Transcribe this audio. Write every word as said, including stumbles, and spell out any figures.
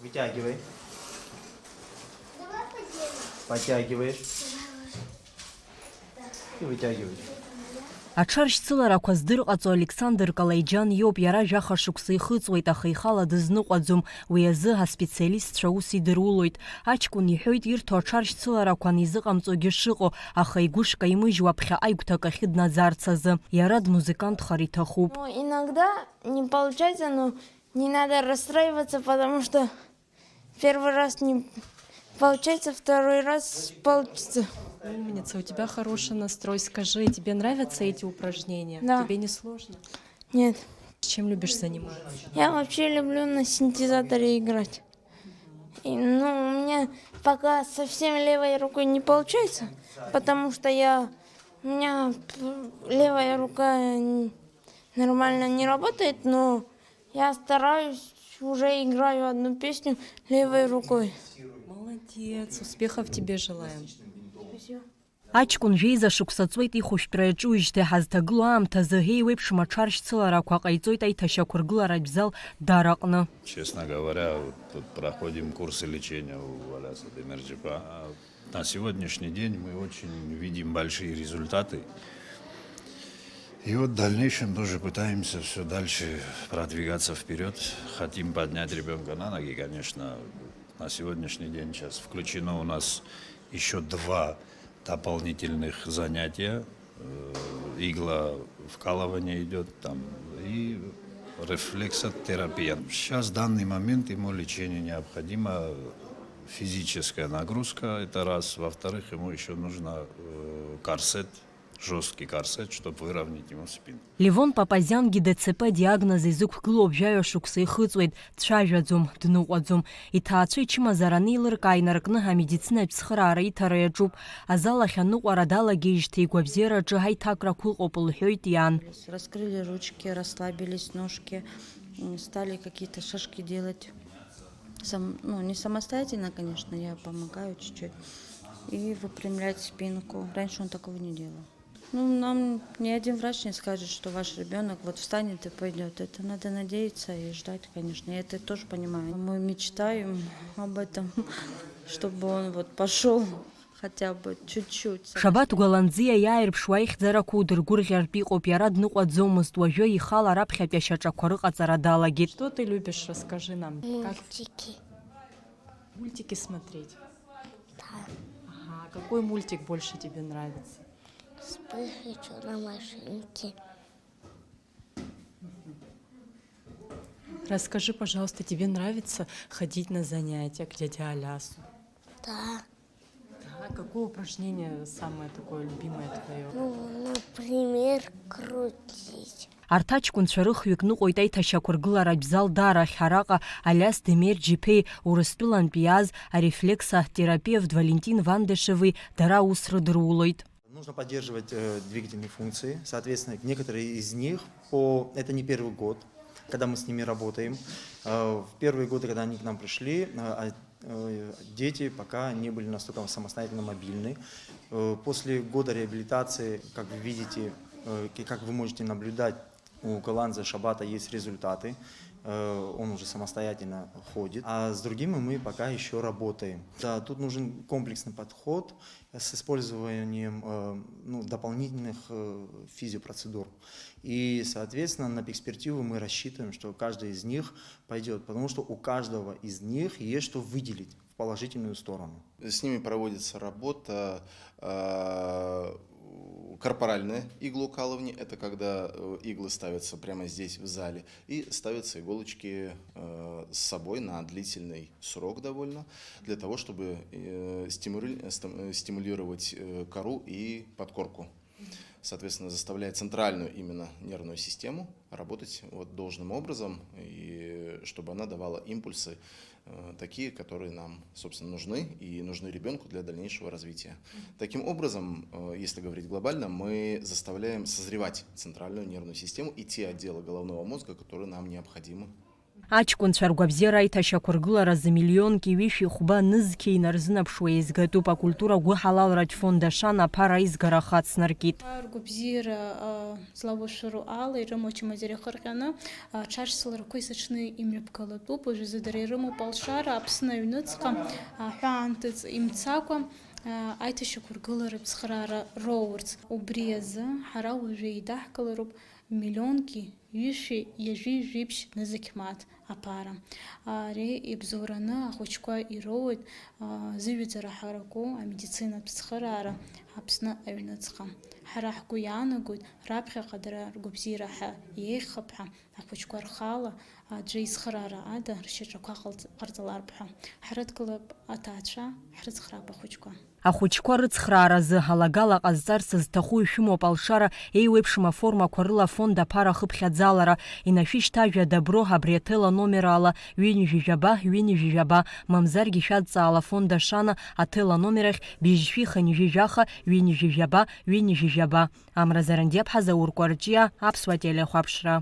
Вытягивай. Подтягиваешь. И вытягиваешь. Аҽаршьцыларақәа здырҟаҵо Александр Калеиџьан иоуп, иара жәаха шықәса ихыҵуеит, аха ихала дызныҟәаӡом, уи азы аспециалистцәа аус идырулоит. Аҷкәын иҳәоит, ирҭо аҽаршьцыларақәа анизыҟамҵогьы шыҟоу, аха игәы шкаимыжьуа ԥхьаҟа игәҭакахьы днаӡарц азы. Иара дмузыкантхар иҭахуп. Ну, иногда не получается, но не надо расстраиваться, потому что первый раз не получается, второй раз получится. Умница, у тебя хороший настрой. Скажи, тебе нравятся эти упражнения? Да. Тебе не сложно? Нет. Чем любишь заниматься? Я вообще люблю на синтезаторе играть. И, ну, у меня пока совсем левой рукой не получается, потому что я, у меня п- левая рука н- нормально не работает, но я стараюсь, уже играю одну песню левой рукой. Молодец, успехов тебе желаем. Спасибо. Аҷкәын жәеиза шықәса ҵуеит ихәышәтәра иаҿуижьҭеи ҳазҭагылоу аамҭазы еиуеиԥшым аҽаршьцыларақәа ҟаиҵоит аиҭашьақәыргыларатә зал Дар аҟны. Честно говоря, вот тут проходим курсы лечения у Аляса Демерджипа. А На сегодняшний день мы очень видим большие результаты. И вот в дальнейшем тоже пытаемся все дальше продвигаться вперед. Хотим поднять ребенка на ноги, конечно. На сегодняшний день сейчас включено у нас еще два дополнительных занятия. Э, Игла вкалывание идет там и рефлексотерапия. Сейчас в данный момент ему лечение необходимо, физическая нагрузка, это раз. Во-вторых, ему еще нужно э, корсет, жесткий корсет, чтобы выровнять ему спину. Левон Папазиангьы ДЦП диагноз изықәгылоуп, жәаҩа шықәса ихыҵуеит, дцәажәаӡом, дныҟәаӡом. Иҭаацәа ичымазара анеилыркаа инаркны амедицинатә цхыраара иҭара иаҿуп. Азал ахь аныҟәара далагеижьҭеи игәабзиараҿы ҳаиҭакрақәа ыҟоуп, лҳәоит иан. Раскрыли ручки, расслабились ножки, м, стали какие-то шажки делать. Сам, ну, не самостоятельно, конечно, я помогаю чуть-чуть. И выпрямлять спинку. Раньше он такого не делал. Ну, нам ни один врач не скажет, что ваш ребенок вот встанет и пойдет. Это надо надеяться и ждать, конечно. Я это тоже понимаю. Мы мечтаем об этом, чтобы он вот пошел хотя бы чуть-чуть. Шабаҭ Гәаланӡиа иааирԥшуа аихьӡарақәа удыргәырӷьартә иҟоуп, иара дныҟәаӡомызт, уажәы ихала раԥхьатәи ашьаҿақәа рыҟаҵара далагеит. Что ты любишь? Расскажи нам. Как Мультики. Мультики смотреть? Да. Ага. Какой мультик больше тебе нравится? Вспыш и чудо-машинки. Расскажи, пожалуйста, тебе нравится ходить на занятия к дяде Алясу? Да. Да. Какое упражнение самое такое любимое твое? Ну, например, крутить. Арҭ аҷкәынцәа рыхҩык ныҟәоит аиҭашьақәыргыларатә зал Дар ахь, араҟа Алиас Демерџь-иԥеи Урыстәылантәи иааз арефлексотерапевт Валентин Вандышеви дара аус рыдырулоит. Нужно поддерживать э, двигательные функции. Соответственно, некоторые из них по... Это не первый год, когда мы с ними работаем. Э, В первые годы, когда они к нам пришли, э, а- э, дети пока не были настолько самостоятельно мобильны. Э, После года реабилитации, как вы видите, э, и как вы можете наблюдать, у Голландца Шабата есть результаты. Э, Он уже самостоятельно ходит. А с другими мы пока еще работаем. Да, тут нужен комплексный подход с использованием э, ну, дополнительных э, физиопроцедур. И, соответственно, на перспективу мы рассчитываем, что каждый из них пойдет, потому что у каждого из них есть что выделить в положительную сторону. С ними проводится работа э, корпоральное иглоукалывание. Это когда э, иглы ставятся прямо здесь, в зале, и ставятся иголочки э, с собой на длительный срок довольно, для того, чтобы э, стимули- э, стам- э, стимулировать э, кору и подкорку. Соответственно, заставляет центральную именно нервную систему работать вот должным образом, и чтобы она давала импульсы э, такие, которые нам, собственно, нужны и нужны ребенку для дальнейшего развития. Таким образом, э, если говорить глобально, мы заставляем созревать центральную нервную систему и те отделы головного мозга, которые нам необходимы. Аҷкәынцәа ргәабзиара аиҭашьақәыргыларазы миллионки ҩышәи хәба нызқьи инарзынаԥшуа еизгатәуп. Акультура гәыҳалалратә фонд Ашана аԥара аизгара ахы ацнаркит. Ргәабзиара, а, злауршәыроу ала ирымоу ачымазара иахырҟьаны, а, аҽаршьцыларақәа есыҽны имҩаԥгалатәуп. Уажәазы дара ирымоуп алшара Аԥсны аҩныҵҟа, аҳәаанҭыҵ имцакәа, а, аиҭашьақәыргыларатә цхыраара роурц. Убри азы ҳара уажәы еидаҳкылароуп миллионки ҩышәи ҩажәи жәибжь нызқь мааҭ аԥара. Ари ибзоураны ахәыҷқәа ироуеит, а, зыҩаӡара ҳараку амедицинатә цхыраара Аԥсны аҩныҵҟа. Ҳара ҳгәы иаанагоит, раԥхьаҟа дара ргәабзиара ҳәа иеиӷьхап ҳәа, ахәыҷқәа рхала аӡәы ицхыраара ада ршьаҿақәа ҟалҵ-, ҟарҵалартә ҳәа. Ҳрыдгылап аҭаацәа, ҳрыцхраап ахәыҷқәа. Ахәыҷқәа рыцхрааразы алагала ҟазҵарц зҭаху ишәымоуп алшара еиуеиԥшым аформақәа рыла афонд аԥара ахыԥхьаӡалара. Инашәышьҭ ажәа «Добро» абри аҭел аномер ала ҩынҩажәи жәаба, ҩынҩажәи жәаба, мамзаргьы шәадҵаала афонд Ашана аҭел аномер ахь быжьшәи хынҩажәи жәаха, ҩынҩажәи жәаба, ҩынҩажәи жәаба. Амра Зарандиаԥҳа, Заур Кәарҷиа, Аԥсуа телехәаԥшра.